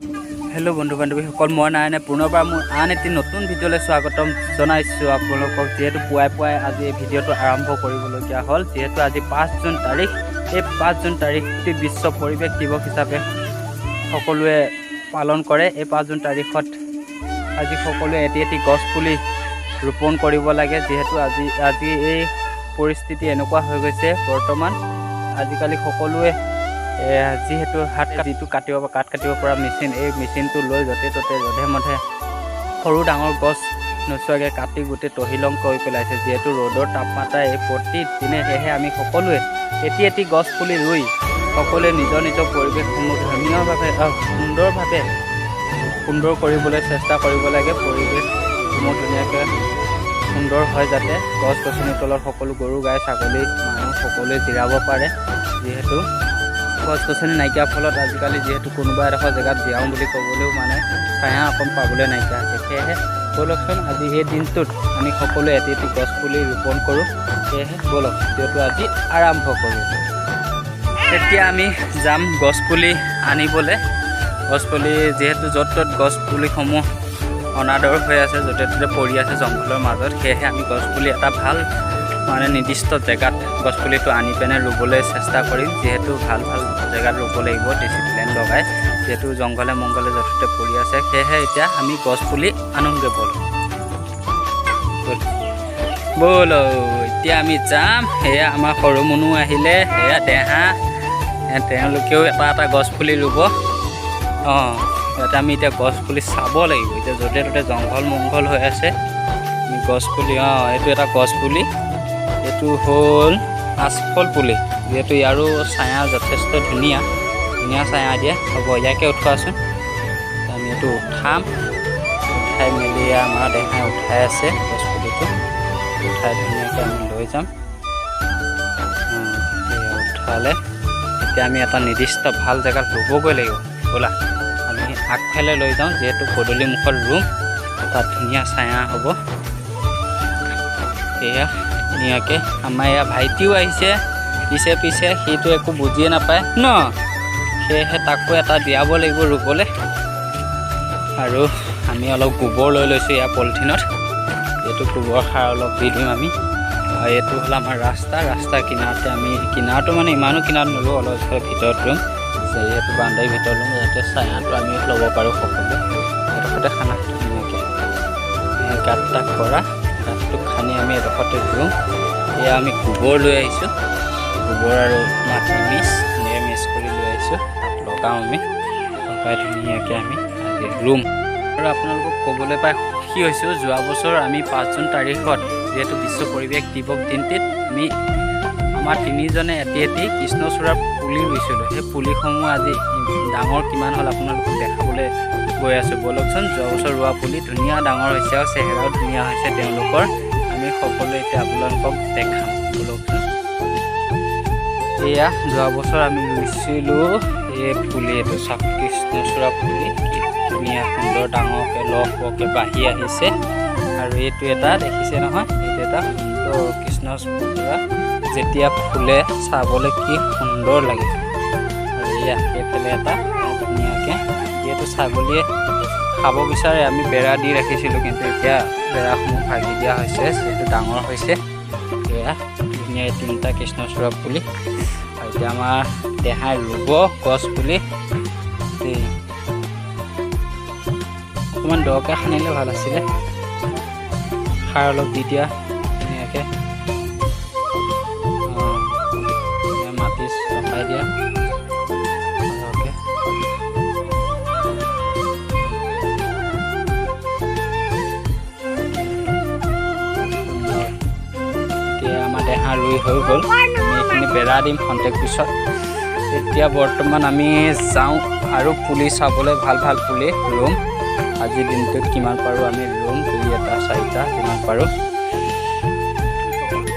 Hello' বন্ধু বান্ধৱীসকল, মই নাৰায়ণে পুনৰবাৰ মোৰ আন এটি নতুন ভিডিঅ'লৈ স্বাগতম জনাইছোঁ আপোনালোকক। যিহেতু পুৱাই পুৱাই আজি এই ভিডিঅ'টো আৰম্ভ কৰিবলগীয়া হ'ল, যিহেতু আজি 5 জুন তাৰিখ। এই 5 জুন তাৰিখটি বিশ্ব পৰিৱেশ দিৱস হিচাপে সকলোৱে পালন কৰে। এই 5 জুন তাৰিখত আজি সকলোৱে এটি এটি গছপুলি ৰোপণ কৰিব লাগে, যিহেতু আজি এই পৰিস্থিতি এনেকুৱা হৈ গৈছে বৰ্তমান। আজিকালি সকলোৱে যিহেতু হাত যিটো কাটিব কাঠ কাটিব পৰা মেচিন, এই মেচিনটো লৈ য'তে ত'তে যধে মধে সৰু ডাঙৰ গছ নোচোৱাকৈ কাটি গোটেই তহিলং কৰি পেলাইছে। যিহেতু ৰ'দৰ তাপমাত্ৰা এই প্ৰতিদিনে, সেয়েহে আমি সকলোৱে এটি এটি গছ পুলি ৰুই সকলোৱে নিজৰ নিজৰ পৰিৱেশসমূহ ধুনীয়াভাৱে, সুন্দৰভাৱে সুন্দৰ কৰিবলৈ চেষ্টা কৰিব লাগে। পৰিৱেশসমূহ ধুনীয়াকৈ সুন্দৰ হয়, যাতে গছ গছনিৰ তলত সকলো গৰু গাই, ছাগলী, মানুহ সকলোৱে জিৰাব পাৰে। যিহেতু গছ গছনি নাইকিয়াৰ ফলত আজিকালি যিহেতু কোনোবা এডোখৰ জেগাত জীয়াওঁ বুলি ক'বলৈও মানে ছায়া অকণ পাবলৈ নাইকিয়া হৈছে। সেয়েহে ব'লকচোন, আজি এই দিনটোত আমি সকলোৱে এটি এটি গছপুলি ৰোপণ কৰোঁ। সেয়েহে ব'লক, ভিডিঅ'টো আজি আৰম্ভ কৰোঁ। এতিয়া আমি যাম গছপুলি আনিবলৈ। গছপুলি যিহেতু য'ত ত'ত গছপুলিসমূহ অনাদৰ হৈ আছে, য'তে ত'তে পৰি আছে জংঘলৰ মাজত। সেয়েহে আমি গছপুলি এটা ভাল মানে নিৰ্দিষ্ট জেগাত গছপুলিটো আনি পিনে ৰুবলৈ চেষ্টা কৰিম। যিহেতু ভাল ভাল জেগাত ৰুব লাগিব, ডিচিপ্লিন লগাই, যিহেতু জংঘলে মংগলে য'তে ত'তে পৰি আছে। সেয়েহে এতিয়া আমি গছপুলি আনোগৈ, ব'লক ব'ল। এতিয়া আমি যাম। সেয়া আমাৰ সৰু মুনু আহিলে, সেয়া দেহা, তেওঁলোকেও এটা এটা গছপুলি ৰুব। অঁ, ইয়াতে আমি এতিয়া গছপুলি চাব লাগিব। এতিয়া য'তে ত'তে জংঘল মংঘল হৈ আছে। আমি গছপুলি, অঁ, এইটো এটা গছপুলি। এইটো হ'ল আচফল পুলি। যিহেতু ইয়াৰো ছায়া যথেষ্ট ধুনীয়া ধুনীয়া ছায়া দিয়ে। হ'ব, ইয়াকে উঠোৱাচোন। আমি এইটো উঠাম। উঠাই মেলি আমাৰ দেহাই উঠাই আছে গছপুলিটো। উঠাই ধুনীয়াকৈ আমি লৈ যাম। উঠালে এতিয়া আমি এটা নিৰ্দিষ্ট ভাল জেগাত ৰুবগৈ লাগিব। ব'লা, আমি আগফালে লৈ যাওঁ, যিহেতু পদূলি মুখত ৰুম, তাত ধুনীয়া ছায়া হ'ব। সেয়া ধুনীয়াকৈ আমাৰ এয়া ভাইটিও আহিছে পিছে পিছে। সিটো একো বুজিয়ে নাপায় ন, সেয়েহে তাকো এটা দিয়াব লাগিব ৰুবলৈ। আৰু আমি অলপ গোবৰ লৈ লৈছোঁ ইয়াৰ পলিথিনত। এইটো গোবৰ সাৰ অলপ দি দিম আমি। আৰু এইটো হ'ল আমাৰ ৰাস্তা। ৰাস্তাৰ কিনাৰতে আমি, কিনাৰটো মানে ইমানো কিনাৰত নৰুওঁ, অলপ এইফালে ভিতৰত ৰুম, যিহেতু বাউণ্ডাৰীৰ ভিতৰত ৰুম, যাতে ছায়াটো আমি ল'ব পাৰোঁ সকলোৱে। এডোখৰতে খানা ধুনীয়াকৈ গাঁত তাত কৰা গাঁতটো খান্দি আমি এডোখৰতে ৰুম। এয়া আমি গোবৰ লৈ আহিছোঁ, গোবৰ আৰু মাটি মিক্স, ধুনীয়াকৈ মিক্স কৰি লৈ আহিছোঁ। তাত লগাওঁ আমি, লগাই ধুনীয়াকৈ আমি আজি ৰুম। আৰু আপোনালোকক ক'বলৈ পাই সুখী হৈছোঁ, যোৱা বছৰ আমি 5 জুন তাৰিখত, যিহেতু বিশ্ব পৰিৱেশ দিৱস দিনটিত, আমি আমাৰ তিনিজনে এটি এটি কৃষ্ণচূড়াৰ পুলি ৰুইছিলোঁ। সেই পুলিসমূহ আজি ডাঙৰ কিমান হ'ল আপোনালোকক দেখাবলৈ গৈ আছোঁ, ব'লকচোন। যোৱা বছৰ ৰোৱা পুলি ধুনীয়া ডাঙৰ হৈছে আৰু চেহেৰাও ধুনীয়া হৈছে তেওঁলোকৰ। আমি সকলোৱে এতিয়া আপোনালোকক দেখাম, ব'লকচোন। এয়া যোৱা বছৰ আমি ৰুইছিলোঁ এই পুলি। এইটো চাওক, কৃষ্ণচূড়া পুলি, কি ধুনীয়া সুন্দৰ ডাঙৰকৈ লহপহকৈ বাঢ়ি আহিছে। আৰু এইটো এটা দেখিছে নহয়, এইটো এটা সুন্দৰ কৃষ্ণচূড়া। যেতিয়া ফুলে চাবলৈ কি সুন্দৰ লাগে। আৰু এয়া সেইফালে এটা ধুনীয়াকৈ, যিহেতু ছাগলীয়ে খাব বিচাৰে, আমি বেৰা দি ৰাখিছিলোঁ, কিন্তু এতিয়া বেৰাসমূহ ভাগি দিয়া হৈছে, যিহেতু ডাঙৰ হৈছে। এয়া ধুনীয়া তিনিটা কৃষ্ণচূড়া পুলি। আৰু এতিয়া আমাৰ দেহাই ৰুব গছ পুলি দেই। অকণমান দকৈ খান্দিলে ভাল আছিলে। সাৰ অলপ দি দিয়া ধুনীয়াকৈ। অঁ, মাটি চপাই দিয়া সৰহকৈ। সুন্দৰ। এতিয়া আমাৰ দেহা ৰুই হৈ গ'ল। আমি এইখিনি বেৰা দিম খন্তেক পিছত। এতিয়া বৰ্তমান আমি যাওঁ আৰু পুলি চাবলৈ, ভাল ভাল পুলি ৰুম। আজিৰ দিনটোত কিমান পাৰোঁ আমি ৰুম, দুই এটা চাৰিটা যিমান পাৰোঁ।